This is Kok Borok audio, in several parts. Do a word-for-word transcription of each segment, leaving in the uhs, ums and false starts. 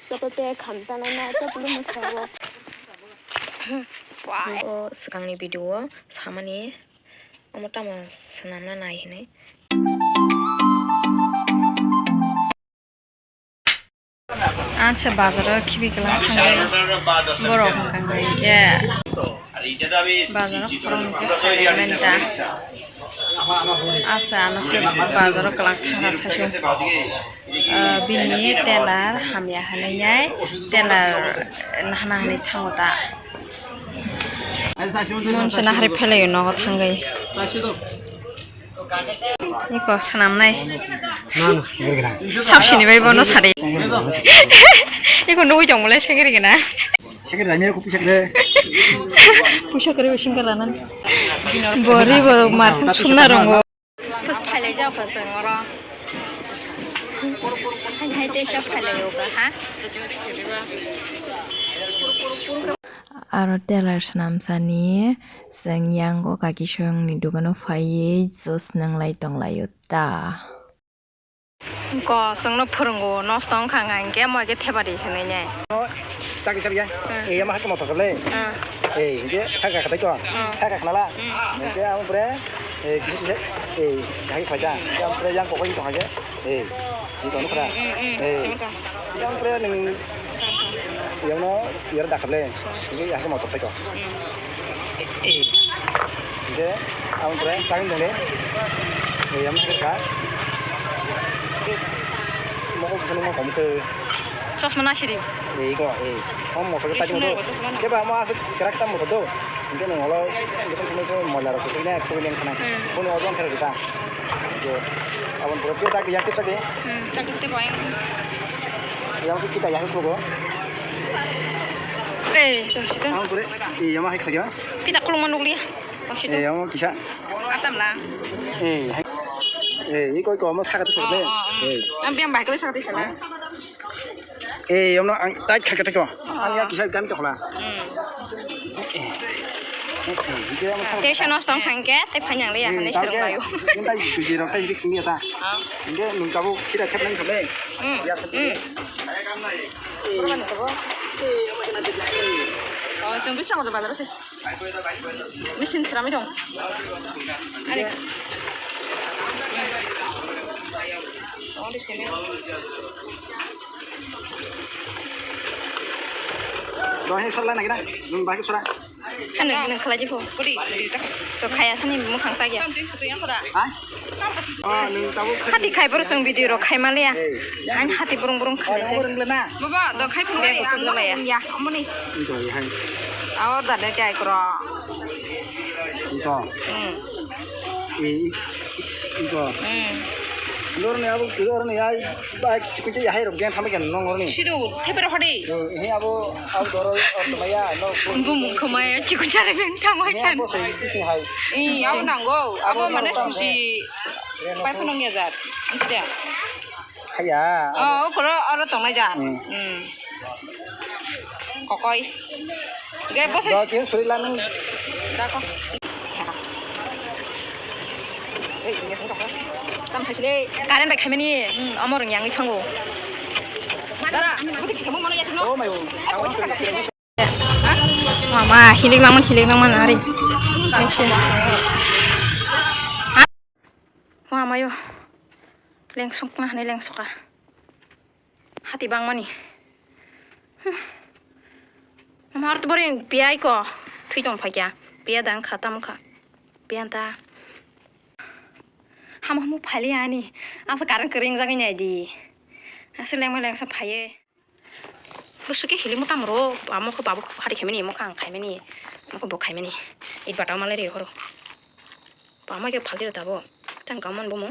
Joto te khamtanai na, joto no mwsao. O swkangni video o samani omo tamo swnamna nai hinwi. Acha bazar o khibi kwlwng thangwi borok hwnkha hwnkhe bazar o khoroknwi khe khairokmani da. Acha ano khe bazar o kwlwng thangkha saichung. Ah, bini telar hamya hinwi telar nahana hinwi thango ta. Monse nahari phelaio nogo thangwi. Iko swnamnai. Sab sini bai bono sadi. Iko nugui tong mole sekeri gana. Sekeri rani ko pisa kre. Pisa kre singka lanan. Bori bo markhan sumna rongo. Bus phailai jao kha chwng oro. Hai hai tei sa phailai o kha ha. Aro telar swnamsani chwng yango kakisongni dukano phaiwi juice nwnglai tonglaio ta. Ko chwngno phwrwngo nosto wngkha hwnkha hwnkhe moi khe thepari hinwi nai. Chakri chakri ya. Hmm. Eh, yama hakhe motor kale. Hmm. Eh, hingke saka khatai ko. Hmm. Saka khnala. Hmm. Hingke ang pore, eh, kisa kisa, eh, hai khaita. Yang pore yang kokoi tong hake. Eh, di tong khra. Hmm, hmm, hmm. Eh. Yang pore ning, yang no yar dakable. Hingke hakhe motor sai ko. Hmm. Eh. Hingke ang pore sakni dong de. Eh, yang hakhe ka. Mokol kisa nung ma kom ke. Chosma na siri. Ei ko, ei. Om motor ta chosma do. Keba mo asuk kerak ta motor do. Hingke nung olo, hingke tong tong moila rok kusuk ne, kusuk ne khana. Hmm. Bono ojon khere kita. Je, abon pura pura tak yak tak de. Hmm, tak te boy. Yang tu kita yak ko. Eh, to situ. Ang pura, iya mah hek saja. Pita kulung manuk liya. To situ. Eh, yang kisa. Atam la. Eh, hai. Eh, iko iko mo sakati sakne. Oh, oh, oh. Eh. Ang biang bai kali sakati sana. Eh, yomno ang tai khaka tako. Ang ya kisa gam tokla. Hmm. Tei sa nosto wngkha hwnkhe tei phainyang liya hinwi swrwng laio. Nung tai suji rok tai rik simi ta. Ah. Hingke nung tabuk kira khep nang khale. Hmm. Ya khep. Hmm. Oh, chwng bisrango bazar se. Machine srami dong. Ani. Dohe sala nagina, nung bagi sala. Kan nung khala jibo, budi, budi tak. To khaya thani mukhang sa gya. Ha? Oh, nung tabuk. Hati khai boro sung video rok khai maliya. Hey. Ani hati burung burung khai. Nung burung lena. Baba, do khai phung bag ya, utuk ang laya. Ya, amoni. Ito, ya, hai. Awar da ne jai kro. Ito. Hmm. Eh, i-, is-, ito. Hmm. Lor ni abo, lor ni ai, ba, chukun chukun hai rok gen thamai kan nong lor ni. Sidu, thepero hodi. Eh, he abo, abo doro, abo maya, no. Bumung khomaya, chukun chare gen thamai kan. He abo sai, isi hai. Eh, abo nango, abo mane susi. Pai phano ngi ajar. Anti da. Haya. Oh, okoro oro tongnai ja. Hmm. Hmm. Kokoi. Ge bose. Do tin suri lanung. Dako. Tam thaisile. Current bai khaimani, hmm, omo rwng yangwi thango. Dara, buti khemo mano yathno. Oh, mayo. Mama, hilik nangman, hilik nangman, ari. Machine. Mama yo. Lengsuk na, ne lengsuk ka. Hati bangmani. Hmm. Mama, ar to boring piyai ko. Thui tong phaikya. Piya dang kha, tam kha. Piya ta. Hamu hamu phali ani. Asa karang kering jagwi nai di. Asa lengma lengsa phaye. Bwswk khe hilik mwtam rw, amo khe babuk hari khaimani, amo khe ang khaimani, amo khe bo khaimani. It bata malai ri horo. Bo amo khe phalti rw tabo. Tang kaman bo mo.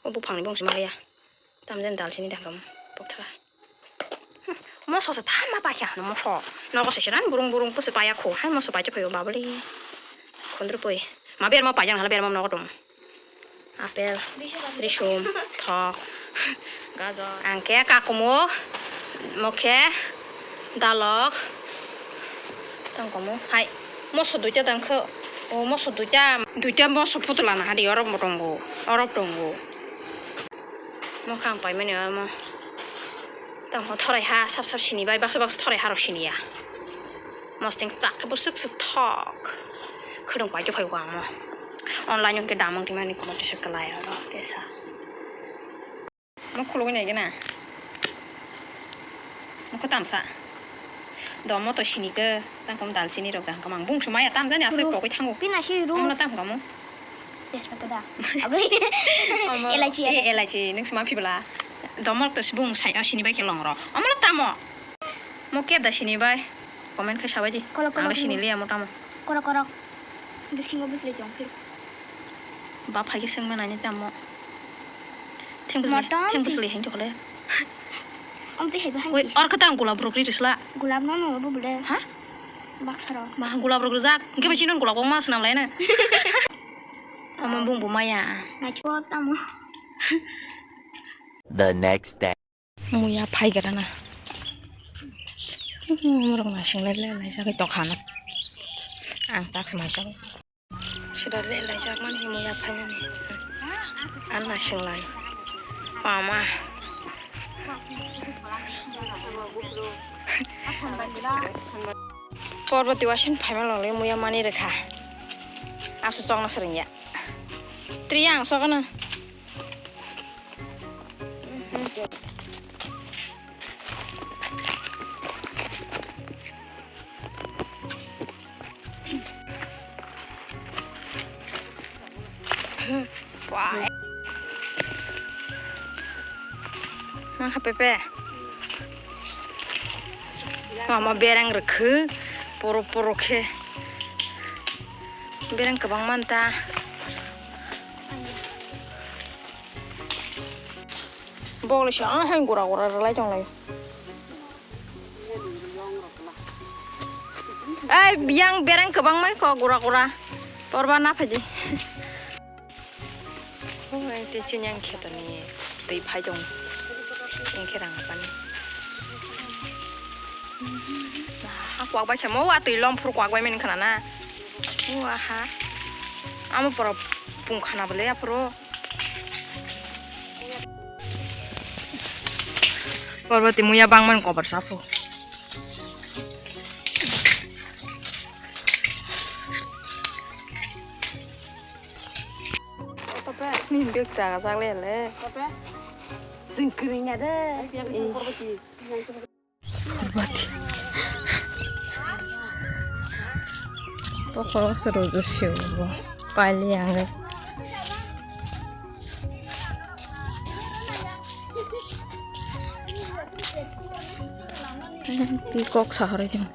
O buphangni bongsi malaya. Tamjen dalsini tang kaman. Pokthra. Hm, moso se thamma paikha hwno moso. Nogo se siran burung burung pwse paya kho. Hai moso paikhe phaio babali. Khondro poi. Ma berma paijang hala berma nogo tong. Apple, risum, thok, gajor. Ang khe kakumo, mokhe, dalok, tang komo, hai, moso duita tang khe, o moso duita, duita moso putla na hari, orok bo tongo, orok tongo. Mokhe ang paimani omo. Tamo thorai ha sap sap sini bai baksa baksa thorai ha rok sini ya. Mosting chak khe bwswk se thok. Khudung pai khe phai wngmo. Online hwnkhe damang twi mani kumo tisa kalai oro kesa. Mo khulugwi nai gana. Mo kho tamsa. Domo to sini khe tangkom dal sini rok gam kamang bung se maya tam jani asai Ru-, pokoi thango. Pina si ru. Omo tam kamo. Tejpata da. Agoi. Omo, elaichi, eh, elaichi. Elaichi, nung sima phibla. Domok to sibung sai, oh, sini bai khe long ro. Omo tamo. Mo kep da sini bai. Comment khai sabai di. Kolok, kolok, ang sini kolok. Liya mo tamo. Korok, korok. Bisingo bwsle jong phir. Ba phai khe seng ma nani tamo. Theng bwsle, motom theng si. Bwsle heng chokole. Om twi hai ba hang. Wei, ki. Or kata ang gulab rok ri risla. Gulab no no bo bole. Ha? Baksa rok. Ma gulab rok rijak. Hwnkhe bai chini gulab kok ma swnam lai na. Omo bung bo maya. Nacho tamo. The next day. Muya phai gra na. Morok naising lai lai lai jagwi tongkha na. Ang tak se maisok. Sida le lai jak mani muya phai nani. Ang naising lai. Mama. Porboti wasin phaima longli muya mani rwkha. Abse chokna swrwngya. Triya ang chokna. Wah. Mang kha pepe. Mama bereng rwkhe, poro poro khe. Bereng kwbang manta. Bokle se, ah, hai gura gura rwlai tonglai. Ei, yang bereng kwbang mai ko gura gura. Porba na phaidi. Oh, ei, tei chini yang khetoni twi phai tong. Yang khe rang pani. Ha kwak bai khe mo, wa twi lom phuru kwak bai mani khana na. Wa ha. Amo poro pung khana bole aphuru. Porboti muya bangmani kobar saphu. Ni bek chaga chagle le. Porboti. Bokhorok se rwjak sio bo paili ang. Twi kok sahorwi tong.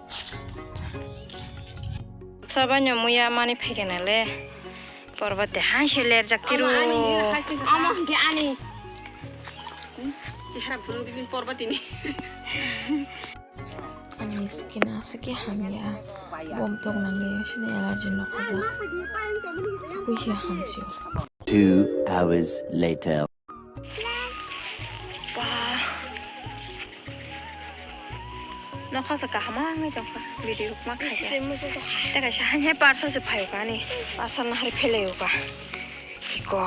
Sabai no muya mani phaikhe na le. Porboti hai se lerjak tiro. Amo hwnkhe ani. Chehara burung dibin Porboti ni. Ani skin aswk khe hamya. Bom tok nangwi sini allergy nokha jak. Kuisa hamsio. Two hours later. Ba. Nokha se kaham wngwi tongkha, video ma khaikha. Bisi tei muchung tongkha. Tei kaisa haini parcel se phaio ka ani. Parcel no hari phelaio ka. Iko.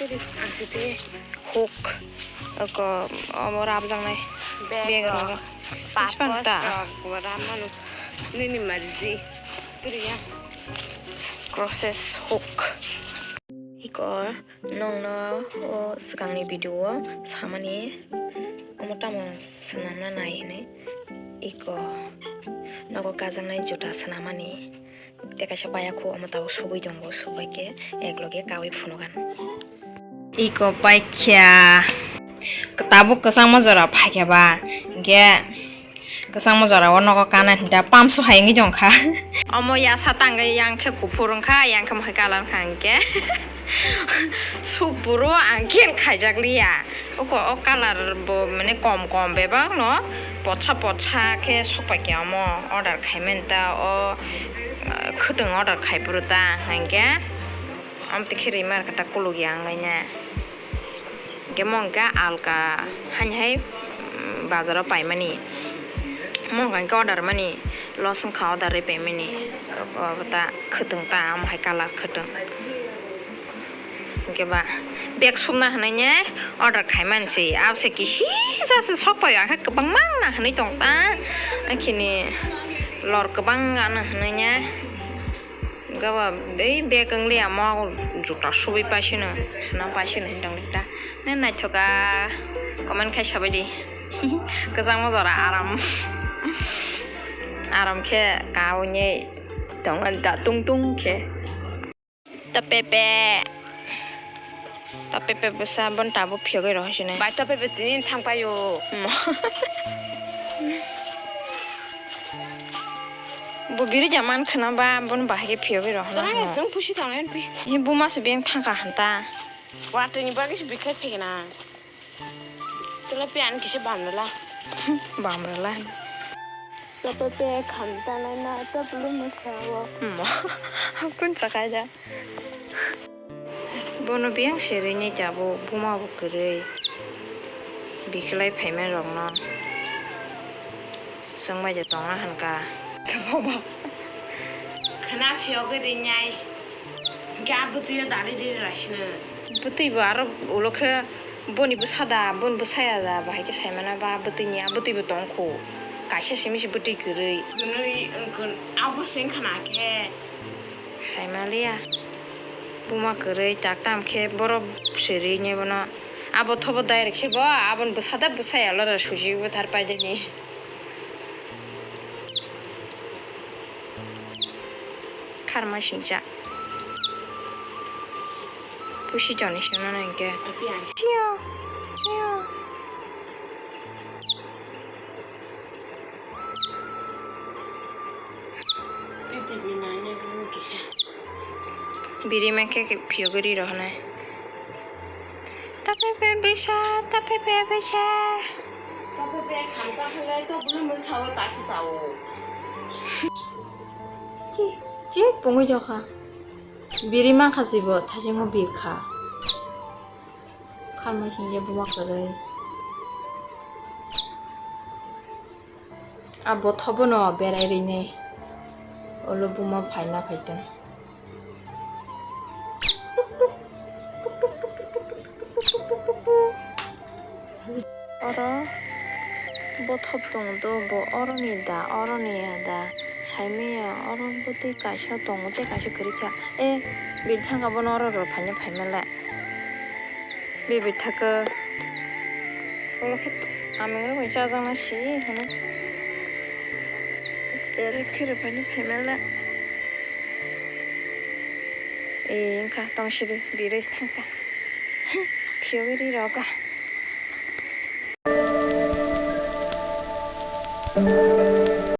Ang se tei hook. Iko, omo rabjaknai. Bag rok. Bag rok. Papos rok bo ramano. Nini marji. Turiya. Crosses hook. Iko. Nongno o swkangni video o samani omo tamo swnamna nai hinwi iko nogo kajaknai juta swnamani tei kaisa paiyakhuk omo tabuk subui tongo, subaikhe ekloge kaui phunugan. Iko paikha tabuk kwchangma jora phaikha ba hinkhe. Kwchangma jora o nogo kana hinta pamso hai wngwi tongkha. Omo yasa tangwi yang khe kuphur wngkha, yang khe mohai colour wngkha hinkhe. Suk phuru ang khe khaijak liya. Oko o colour bo mane kom kom bebak no potsa potsa khe sokpai khe omo order khaimani ta o, ah, khwtwng order khai phuru ta hinkhe. Amtwi khe rimar khe ta kuluk ya wngwi na. Hinkhe mo hinkhe alka haini hai, mm, bazaro paimani. Mo hinkhe order mani loss wngkha order ri paimani. O ta khwtwng ta, amo hai colour khwtwng. Hinkhe ba Bag sumna hwnwi ne order khaimani se, abo se kisisa se sok paio, ang khe kwbangma wngna hwnwi tong ta, akhini lor kwbang wngna hwnwi ne, gabo bai bag wng liya mo juta subui paisino, swnam paisino hinwi tong ta, ne naithoka comment khai sabai di, kwchangma jora aram, aram khe kaui tong da tung tung khe. Ta pepe. Ta pepe bwsa bon tabuk phiyogwi rw sini. Bai ta pepe tini thang paio. Mo. Bo biri jaman khana ba bon bahai phiyogwi rw hana. Tara sung pusi thang en pi. Ni buma se beng thang ka hanta. Watini bagwi se bikhai phegena. Tula pi an kisa bamrala. Bamrala. Tata te khamta nai na ta pulu masao. Mo. Kun chakai da. Bono biyang serwi ni jabo buma bo kwrwi. Biklai phaima rokno. Chwng bai de tongna hwnka. Baba. Khna phiyogwi rinai. Ga bwtwi o dari dari rasina. Bwtwi bo aro ulo khe boni bwsa da, boni bwsaya da, bahai khe saimana ba bwtwi ni a bwtwi bo tong kho. Kaisa simi se bwtwi kwrwi. Kwrwi, uh, kun-, abo se wngkha na khe. Saimaliya. Buma kwrwi tak tam khe borok serwi ni bono. Abo thobo direct khe bo, aboni bwsa da bwsaya lo da suji bo thar pai de ni. Kharma singcha. Pusi joni sino na hingke. Apiang. Sio, sio. Iti binanya dulu kisah. Biri mengke ke phiyogori rohne. Tapepe bisa, tapepe bisa. Tapepe khamta khalai to bulu musawo taki sawo. Chi, chi pungwi jokha. Biri mankha sibo, thasingo birkha. Kharma singye buma kwrwi. A bothobo no berai rinai. Olo buma phaina phaitong. Oro bothop tongo do, bo oroni da, oroni ya da, saimanya oro bwtwi kaisa tongo tei kaisa kwrwi kha. E, bithang abono oro rw phaina phaimale. Bebithaka. Olo khe aming rok bai chajakna si hino. Ere khiri phani phaimala. E, wngkha tong sidi birwi thangkha. Phiyogwi ri rokha.